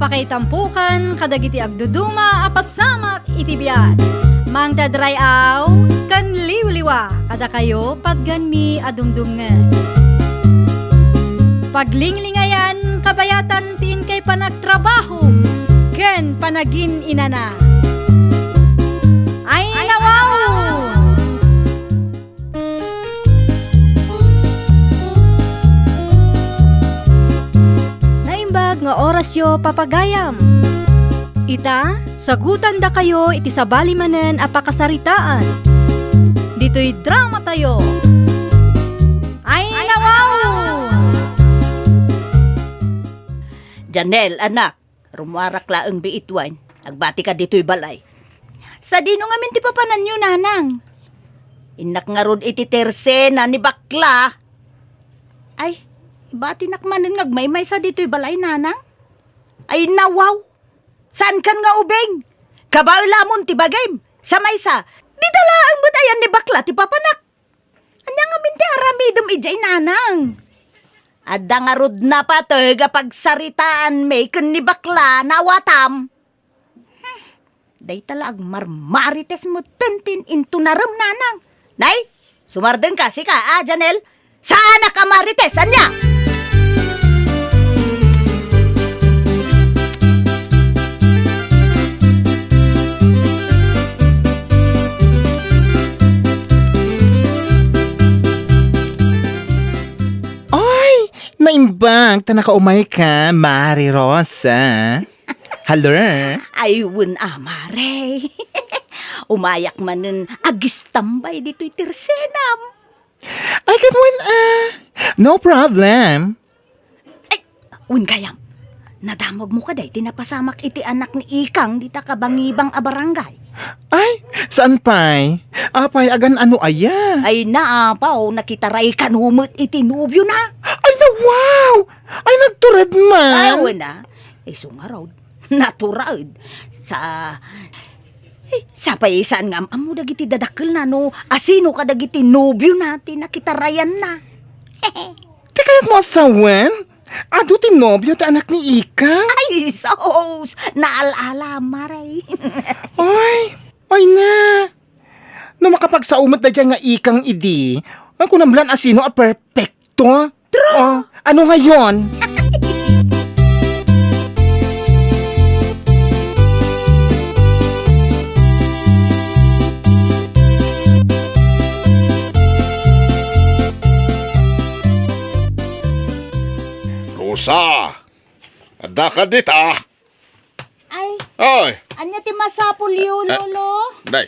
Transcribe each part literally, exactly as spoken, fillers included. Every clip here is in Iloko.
Pakaitampukan kadagiti agduduma a pasamak iti biag. Mangted ray-aw ken liwliwa kadakayo patganmi a dumdumngeg. Paglinglingayan kabayatan ti inkay panagtrabaho ken panagin-inana. Ay, nawaw! Naimbag nga orasyo, papagayam. Ita, sagutandakayo iti sabali manen a pakasaritaan. Ditoy dramatayo. Ay, nawaw! Janel, anak, rumuarak laeng biit wen. Agbatika ditoy balay. Sadino ngamin ti papananyo, nanang? Innak ngarud iti tersena ni bakla. Ay, ibatinak manen nga agmaymaysa ditoy balay, nanang? Ay, nawaw! Saankan nga ubing? Kabaelamon ti bagim. Sa maysa, dita laeng met ayan ni bakla ti papanak. Ania ngamin ti aramidem idiay, nanang? Adda ngarud napateg a pagsaritaanmi ken ni bakla, nawatam. Hmm, dayta la agmarmarites metten ti intunarem, nanang. Nay, sumardengka, sika, a, Janel? Saanak a marites, ania? Ay, naimbag ta nakaumayka, Mare Rosa. Hello? Ay, wen a, Mare. Umayak manen agistambay ditoy tersenam. Ay, ket wen a. No problem. Ay, wen gayam. Nadamagmo kadi ti napasamak iti anak ni Ikang dita kabangibang a barangay? Ay, saan pay? Apay, agan-ano aya? Ay, naapaw, nakitaray kano met iti nobiona. Ay, na, wow! Ay, natured man. Ay, wen a. Isu ngarud, natured. Sa, eh, sapay saan nga am-ammo dagiti dadakkelna no asino kadagiti nobiona ti nakitarayanna. Ti kayatmo a sawen? Adu ti nobio ti anak ni Ika? Ay, sus! Naal-ala, Mare. Ay, ay na. No makapagsao met daydiay nga Ikang idi, ay, kunam lan asino a perfecto. True! Oh, ano ngayon? Rosa! Adda ka dita? Ay, Ay! Ania ti masapulyo, Eh, Lolo? Day.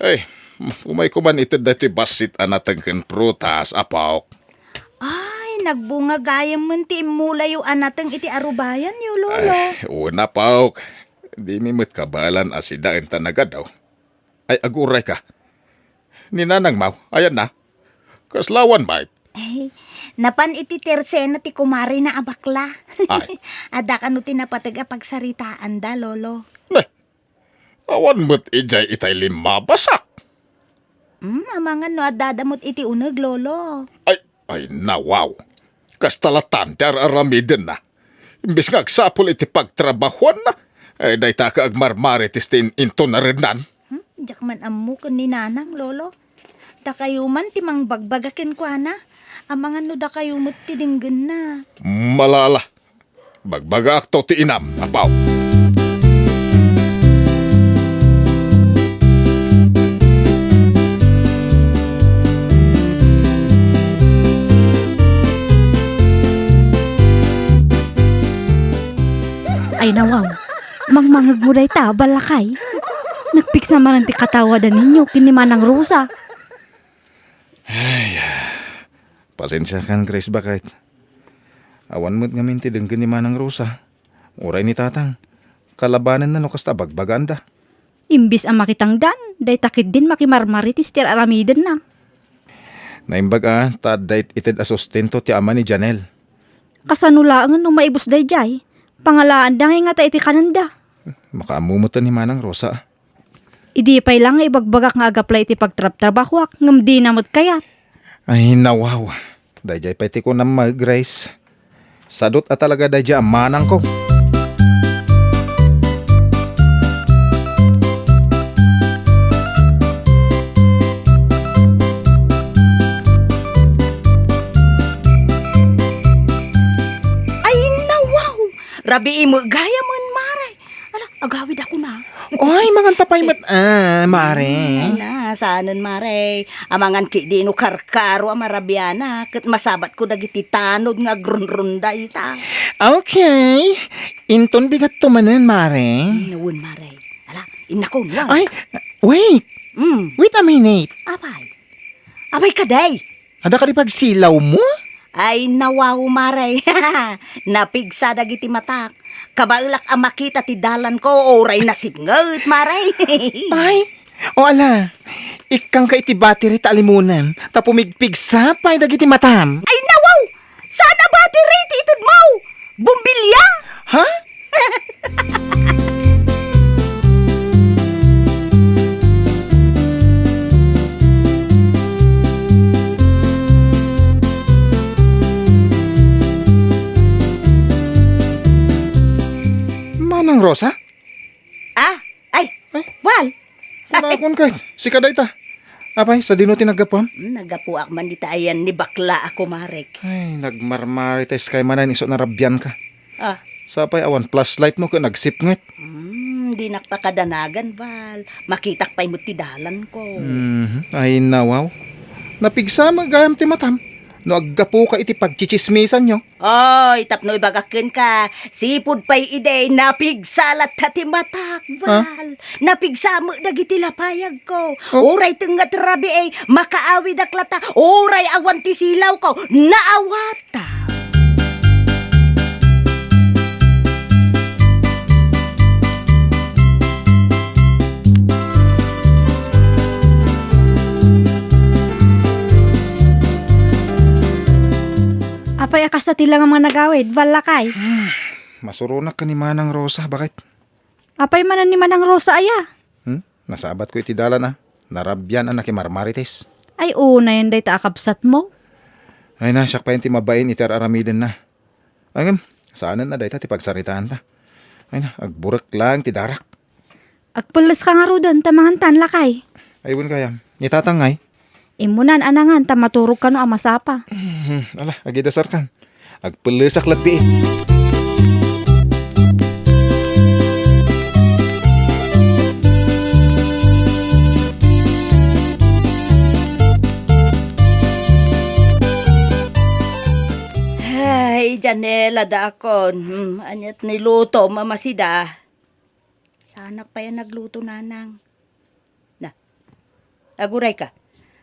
Ay, umayko man ited daytoy bassit a nateng ken prutas, apok. Ay, nagbunga gayam men ti immulayo a nateng iti arubayanyo, Lolo. Ay, una, apok. Dimi met kabaelan a sidaen ta nagadaw. Ay, aguray ka. Ni Nanang Mau, ayan na. Kasla awan met? Ay, napan iti tersena ti kumarena a bakla. Ay. Adda kano ti napateg a pagsaritaanda, Lolo? Ne, awan met idiay itay limmabasak. Hmm, amangan no addada met iti uneg, Lolo. Ay, ay, nawaw. Kasta latan ti ar-aramidenna. Imbes nga agsapul iti pagtrabahuanna, ay, dayta ka agmarmarites ti in-, intunarennan. Hmm? Diak man ammo ken ni Nanang, Lolo. Dakayo man ti mangbagbaga kenkuana. Amangan no dakayo met ti denggenna. Malala. Bagbagaakto ti inam, apaw. Ay, nawaw. Mangmangegmo dayta, balakay. Nagpiksa manen ti katawadan ninyo ken ni Manang Rosa. Ay, pasensiakan, Grace, baket. Awan met ngamin ti denggen ni Manang Rosa. Uray ni Tatang, kalabanenna no kasta a bagbagaanda. Imbes a makitangdan, dayta ketdin makimarmarites ti ar-aramidenna. Naimbag a, ta adda it-, ited a sustento ti ama ni Janel. Kasano laengen no maibus daydiay? Pangalaanda ngay ngata iti kanenda. Makaammo met ni Manang Rosa. Idi pay la nga ibagbagak nga agaplay iti pagtrabtrabahoak, ngem dina met kayat. Ay, nawaw. Daydiay pay ti kunam, Grace. Sadut a talaga daydiay a manangko. Rabii met gayamen, Mare. Ala, agawid ako na. Oy, manganta pay met, ah, Mare. Ay na, saanen, Mare. Amangan ketdi no karkaro a marabianak, ket masabatko dagiti tanod nga agrunrunda ita. Okay. Inton bigatto manen, Mare. Mm, wen, Mare. Ala, innakon, wen. Ay, wait. Mm. Wait a minute. Apay? Apay kadi? Adda kadi pagsilawmo? Ay, nawaw, Mare. Napigsa dagiti matak. Kabaelak a makita ti dalanko, uray nasipnget, Mare. Ay, o ala, ikkangka iti battery ta alimonem, ta pumigpigsa pay dagiti matam. Ay, nawaw! Saan a battery ti itedmo? Bombilya? Ha? Manang Rosa? Ah, ay, Ay. Val. Kunakon kay, sika dayta. Apay, sadino ti naggapuam? Hmm, naggapuak man dita ayan ni bakla a kumarek. Ay, nagmarmarites kay manen isu narabianka. Ah. Sapay awan flashlight mo ket nagsipnget. Hmm, dinak pakadanagan, Val. Makitak pay met ti dalanko. Mhm. Ay, nawaw. Napigsa met gayam ti matam no aggapuka iti pagtsitsismisanyo. Oy, tapno ibagak kenka, sipud pay idi, napigsa latta ti matak, Val. Napigsa met dagiti lapayagko. Oh. Uray tengnga ti rabii, makaawidak latta. Uray awan ti silawko, naawat. Apay a kasta ti langam nga nagawid, Val, lakay? Hmm, masuronak ken ni Manang Rosa, baket. Apay manen ni Manang Rosa aya? Hmm? Nasabatko iti dalan a narabian a nakimarmarites. Ay, unayen dayta a kabsatmo. Ay na, siak pay ti mabain iti ar-aramidenna. Ay ngem, saanen a dayta ti pagsaritaanta. Ay na, agburek laeng ti darak. Agpelleska ngaruden ta mangantan, lakay. Ay, wen gayam. Ni Tatang ngay? Immunan a nangan ta maturog kano a masapa. Mhm. Ala, agidasarkan. Agpellesak latta. Ay, Janela, dakon. Hmm, aniat niluto, mamasida. Saanak pay a nagluto, nanang. Na, agurayka.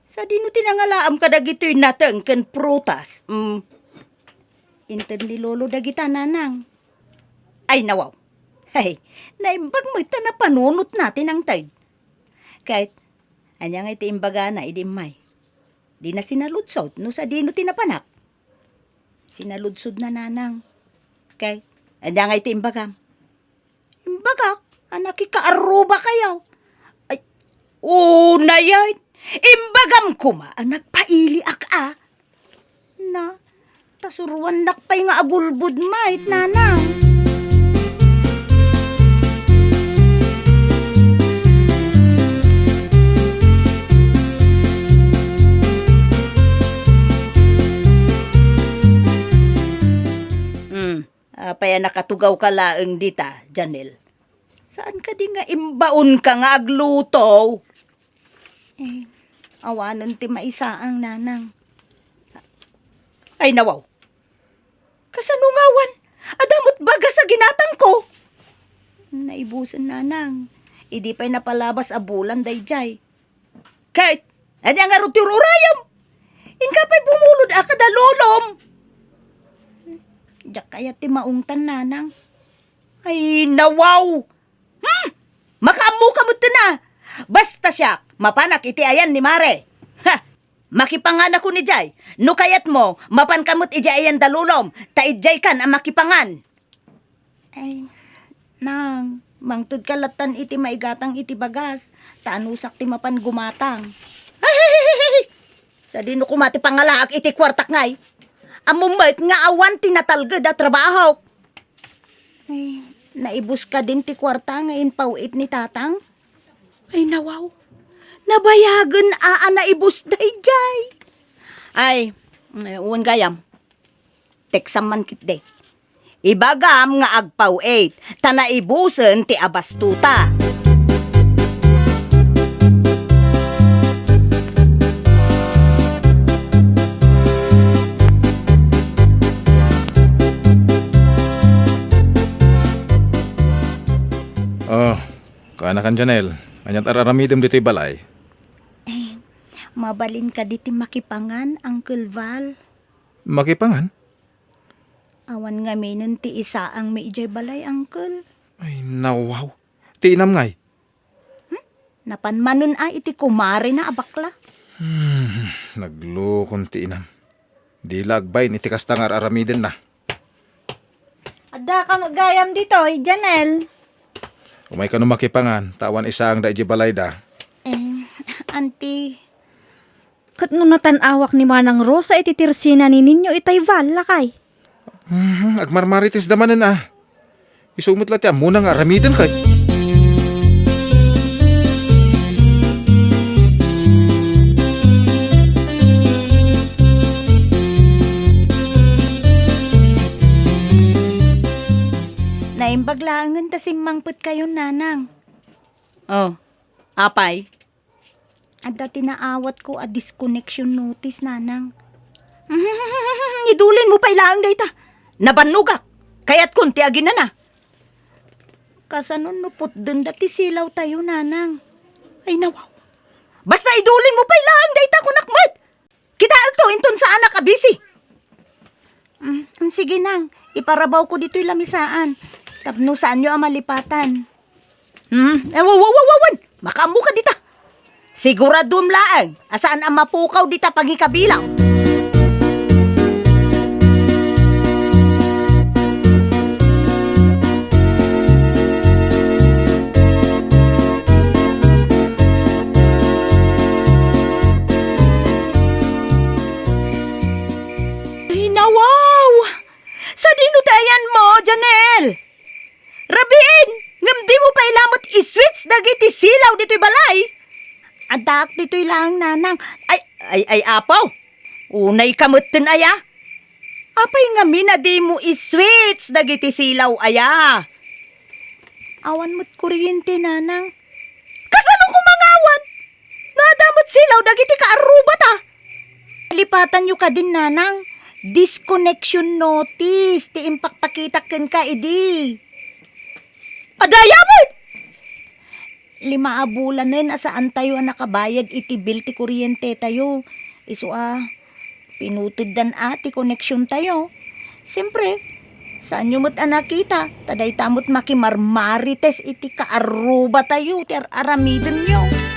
Sadino ti nangalaam kadagitoy nateng ken prutas? Mm. Inted ni Lolo dagita, nanang. Ay, nawaw. Hay, naimbag met ta napanunotna ti nangted. Ket, ania ngay ti imbagana idi immay? Dina sinaludsod no sadino ti napanak? Sinaludsodna, nanang. Ket, ania ngay ti imbagam? Imbagak a nakikaarrubakayo. Ay, unayen, imbagam koma a nagpailiak a. Na, ta suroannak pay nga agulbod met, nanang. Hmm. Apay a nakatugawka laeng dita, Janel? Saan kadi nga imbaonka nga agluto? Eh, awanen ti maisaang, nanang. Ay, nawaw. Kasano nga awan? Adda met bagas a ginatangko. Naibusen, nanang. Idi pay napalabas a bulan daydiay. Ket, ania ngarud ti ururayem? Inka pay bumulod a kada lolom. Diak kayat ti maungtan, nanang. Ay, nawaw! Hmm! Makaammoka met na! Basta siak, mapanak iti ayan ni Mare. Ha! Makipanganakon idiay. No kayatmo, mapanka met idiay ayan da lolom, ta idiaykan a makipangan. Ay, nang, mangtedka lattan iti maigatang iti bagas, ta anusak ti mapan gumatang. Ay, sadino koma ti pangalaak iti kuartak ngay? Ammom met nga awan ti natalged a trabahok. Ay, naibus kadin ti kuarta nga impaw-it ni tatang? Ay, nawaw. Nabayagen a, a naibus daydiay. Ay, wen gayam. Teksam man ketdi. Ibagam nga agpaw-it, ta naibusen ti abastuta. Oh, kaanakan, Janelle. Ania't ar-aramidem ditoy balay? Eh, mabalin kadi ti makipangan, Uncle Val? Makipangan? Awan ngaminen ti isaangmi idiay balay, Uncle. Ay, nawaw. Ti inam ngay? Hmm? Napan manen a iti kumarena a bakla. Hmm, naglukon ti inam. Di la agbain iti kasta nga ar-aramidenna. Adda ka met gayam ditoy, Janelle. Umay kano makipangan, ta awan isaangda idiay balayda. Eh, Auntie. Ket no natan-awak ni Manang Rosa iti tersena ni Ninyo itay Val, lakay? Mhm, agmarmaritesda manen a. Isu met la ti ammona nga aramiden kay. Naimbag laengen ta simmangpetkayon, Nanang. Oh, apay? Adda ti naawatko a disconnection notice, Nanang. Idulinmo pay laeng dayta. Nabannogak. Kayatkon ti aginana. Kasano no putdenda ti silawtayo, Nanang? Ay, nawaw. Basta idulinmo pay laeng dayta, kunak met. Kitaekto inton saanak a busy. Mm, mm, sige, Nang. Iparabawko ditoy lamisaan. Tapno saanyo a malipatan. Hmm? Eh, wa, wa, wa, wa, wan! Makaammo ka dita. Siguraduem laeng a saan a mapukaw dita pangikabilaw. Ay, nawaw! Sadino ti ayanmo, Janelle? Rabiin, ngem dimo pay la met i-switch dagiti silaw ditoy balay? Addaak ditoy laeng, Nanang. Ay, ay, ay, apo! Unay ka metten aya? Apay ngamin a dimo i-switch dagiti silaw aya? Awan met kuryente, Nanang. Kasano koma nga awan? No adda met silaw dagiti kaarrubata? Lipatanyo kadin, Nanang. Disconnection notice ti impakpakitak kenka idi. Adda aya met! Lima a bulanen a saantayo a nakabayad iti bill ti kuryentetayo. Isu a, pinuteddan a ti koneksiontayo. Siempre, saanyo met a nakita, ta dayta met makimarmarites iti kaarrubatayo ti ar-aramidenyo.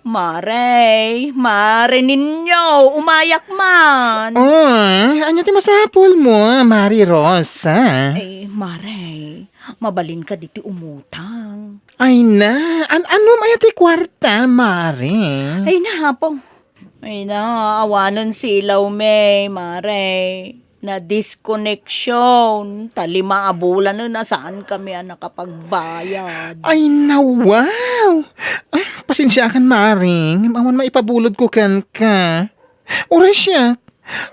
Mare, Mare Ninyo, umayak man. Oh, ania ti masapulmo, Mare Rosa? Eh, Mare, mabalin kadi ti umutang. Ay na, an-, annom aya ti kuarta, Mare? Ay na, Apo. Ay na, awanen silaw, Mare. Na-disconnection, ta lima a bulanen a saankami a nakapagbayad. Ay, nawaw! Ah, pasensiakan, Mare. Ngem awan maipabulodko kenka. Uray siak,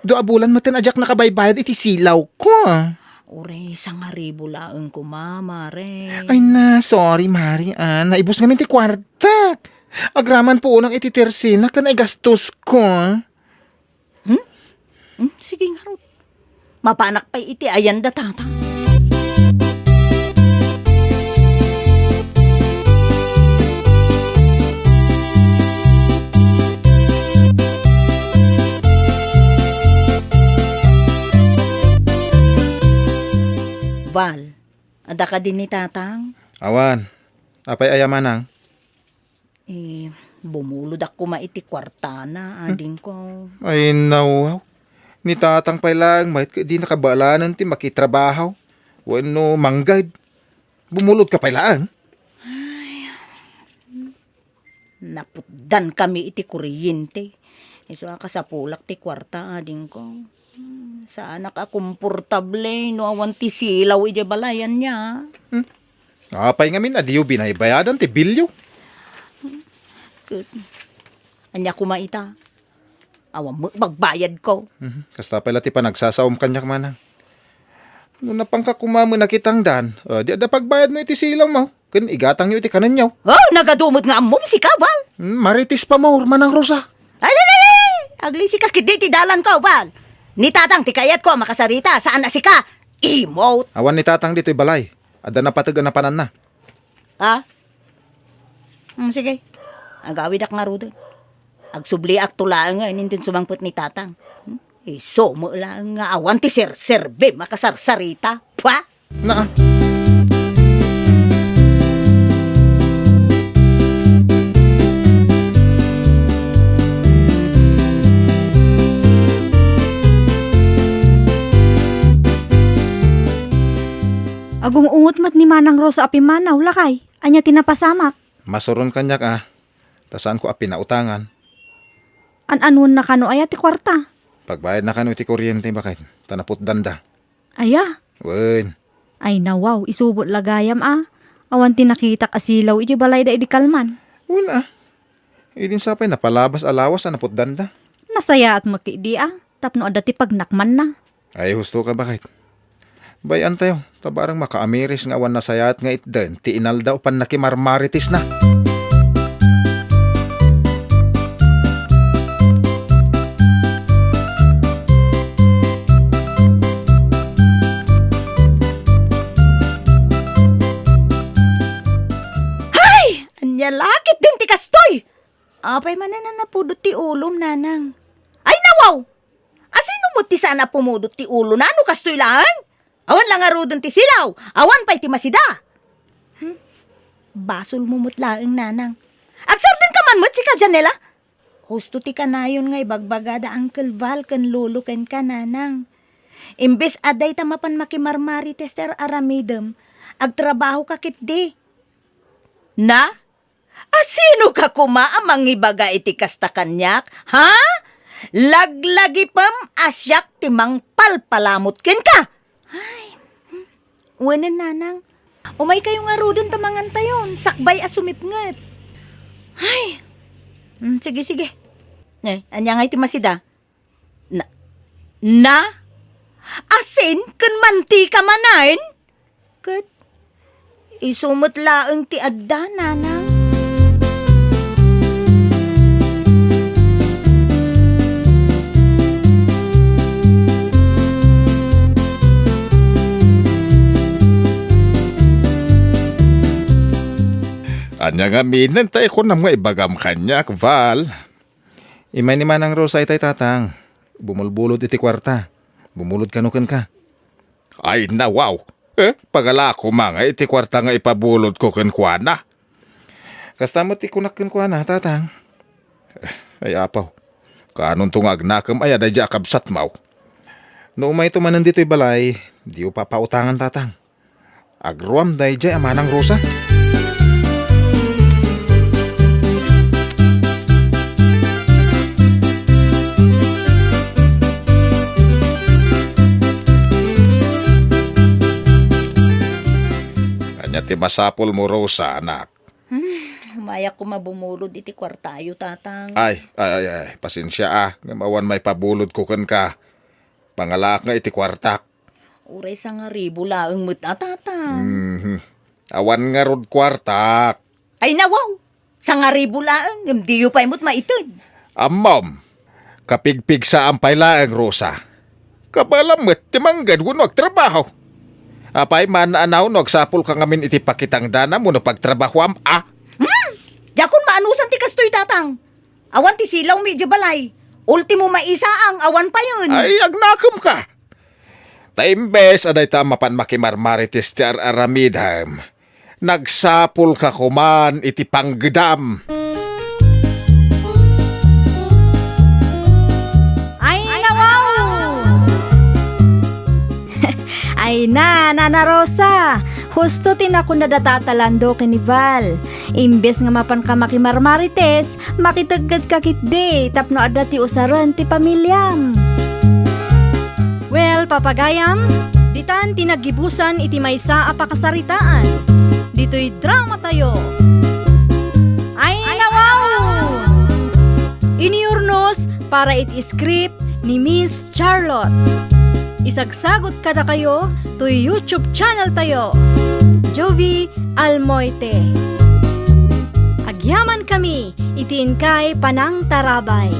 dua a bulan metten a diak nakabaybayad iti silawko. Uray, sangaribu laeng koma, Mare. Ay na, sorry, Mare, ah. Naibus ngamin ti kuartak. Agraman puonak iti tersena ken ay gastosko. Hmm? Hmm, sige ngarud. Mapanak pay iti ayan da Tatang. Val, adda kadi ni Tatang? Awan. Apay aya, Manang? Eh, bumulod ak koma iti kuartana, adingko. Ay, nawaw. Ni Tatang pay laeng met ket di nakabaalanen ti makitrabaho wenno manggad. Bumulod ka pay laeng. Ay, naputdan kami iti kuryente. Isu a kasapulak ti kuarta, adingko. Saanak a komportable no awan ti silaw idiay balay, ania. Hmm. Apay ngamin a diyo binaybayadan ti bilyo? Ket, ania koma ita? Awan met pagbayadko. Mhm. Kasta pay la ti panagsasaom kaniak, manang. No napanka koma met a kitangdan, ah, di adda pagbayadmo iti silawmo ken igatangyo iti kanenyo. Oh, nagadu met nga ammom sika, Val. Hmm, Marites Pamor, Manang Rosa. Ay, ay, ay, ay! Aglisi ka ketdi ti dalanko, Val. Ni Tatang ti kayatko a makasarita, saan a sika. Imot. Awan ni Tatang ditoy balay. Adda napateg a napananna. Ah? Hmm, sige. Agawidak ngaruden. Agsubliakto laeng nga inton sumangpet ni Tatang. Hmm? Isu met laeng nga awan ti serserbim a kasarsarita. Pwa! Naa. Agung-ungot met ni Manang Rosa a pimmanaw, lakay. Ania ti napasamak? Masuron kaniak, a. Ta saanko a pinautangan. An-anuenna kano aya ti kuarta? Pagbayadna kano iti kuryente, baket, ta naputdanda. Aya? Wen. Ay, nawaw, isu met la gayam, a. Awan ti nakitak a silaw idiay balayda idi kalman. Wen, a. Idin sa pay napalabas a lawas a naputdanda. Nasayaat met ketdi, a, tapno adda ti pagnakmanna. Ay, husto ka, baket. Bay-antayo, ta barang makaamiris nga awan nasayaat nga itden ti inaldaw a pannakimarmaritesna. Hay! Ania la ketdin ti kastoy? Apay manen a napudot ti ulom, nanang? Ay, nawaw! Asino met ti saan a pumudot ti ulona no kastoy laeng? Awan la ngaruden ti silaw, awan pay ti masida. Hmm? Basolmo met laeng, nanang. Agsardengka man met sika, Janela. Husto ti kanayon nga ibagbagada Uncle Val ken Lolo kenka, nanang. Imbes a dayta mapan makimarmarites ti ar-aramidem, agtrabahoka ketdi. Na? Asinoka koma a mangibaga iti kasta kaniak, ha? Laglagipem a siak ti mangpalpalamut kenka. Ay, hmm. Wenen, nanang. Umaykayo ngaruden ta mangantayon, sakbay a sumipnget. Ay. Hmm, sige, sige. Eh, ania ngay ti masida? Na, na? Asin ken mantika manen? Ket isu met laeng ti adda, nanang. Ania ngaminen ta kunam nga ibagam kaniak, Val? Immay ni Manang Rosa itay, tatang. Bumulbulod iti kuarta. Bumulod kano kenka. Ay, nawaw! Eh, pangala koma nga iti kuarta nga ipabulodko kenkuana. Kasta met ti kunak kenkuana, tatang. Eh, ay, apo. Kanonto nga agnakem aya daydiay a kabsatmo? No umayto manen ditoy balay, diyo papautangan, tatang. Agruam daydiay a Manang Rosa. Ania ti masapulmo, Rosa, anak? Hmm, umayak koma bumulod iti kuartayo, tatang. Ay, ay, ay, ay, pasensia, a, ngem awan maipabulodko kenka. Pangalaak nga iti kuartak. Uray sangaribu laeng met a, tatang. Mhm. Awan ngarud kuartak. Ay, nawaw! Sangaribu laeng, ngem diyo pay met maited. Ammom, kapigpigsaam pay laeng, Rosa. Kabaelam met ti mangged wenno agtrabaho. Apay, maannaanaw no agsapulka ngamin iti pakitangdanam wenno pagtrabahoam, a? Hmm! Diakon maanusan ti kastoy, tatang. Awan ti silawmi idiay balay. Ultimo maisaang, awan payen. Ay, agnakemka! Ta imbes a dayta a mapan makimarmarites ti ar-aramidem, nagsapulka koman iti panggedam. Ay, nawaw! Ay na, Nana Rosa, husto ti nakuna da Tata Lando ken ni Val. Imbes nga mapanka makimarmarites, makiteggetka ketdi tapno adda ti usaren ti pamiliam. Well, papagayam, ditan ti naggibusan iti maysa a pakasaritaan. Ditoy dramatayo. Ay, nawaw! Iniurnos para iti script ni Miss Charlotte. Isagsagot kadakayo toy YouTube channel tayo, Jovie Almoite. Agyaman kami iti inkay panangtarabay.